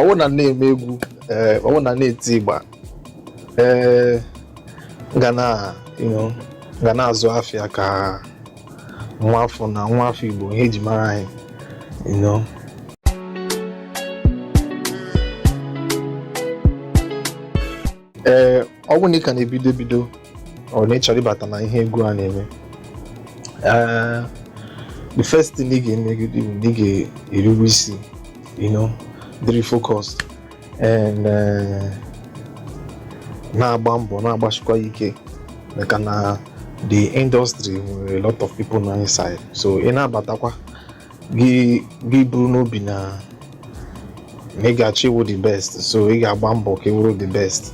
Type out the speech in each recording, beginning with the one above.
Ọ bụrụ na m na-eme egwu, ee, ọ bụrụ na m na-eti ịgba, ee, ga na ga na-azụ afịa ka nwa afọ na nwa afọ Igbo, ihe eji mara anyị. Ee, ọ bụrụ na ị ka na-ebido ebido, ọ na ị chọrọ ịbata na ihe egwu a na-eme, ee, the first thing ị ga-emegide bụ na ị ga-erube isi, dịrị focused and na-agba mbọ, na-agbasikwa ike, maka na the industry nwere a lot of people nọ inside. So ị na-abatakwa gị, gị buru n'obi na ị ga-achọ ịwụ the best, so ị ga-agba mbọ ka ị wụrụ the best.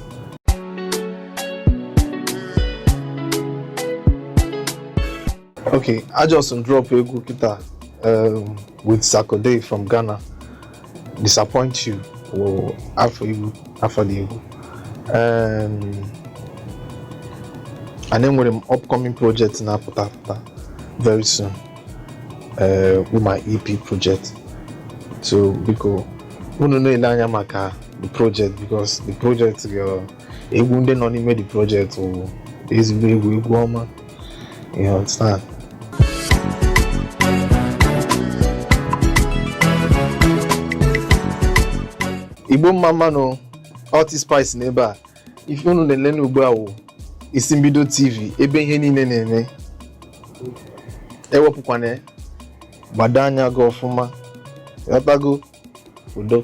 Okay, I just drop egwu kita with Sarkodie from Ghana. "Disappoint You" wụ afọ egwu, afọ dị egwu. And enwere m upcoming project na-apụta apụta very soon, with my EP project. So biko unu na-ele anya maka the project, because the project egwu ndị nọ n'ime the project wụ ezigbo egwu, egwu ọma, you understand? Igbo mma mmanụ, Ulti Spice n'ebe a. Ife unu na-ele n'ugbu a wụ Isi Mbido TV, ebe ihe niile na-eme. Ewepụkwana ya, gbado anya gị ọfụma, ghọtago? Udo.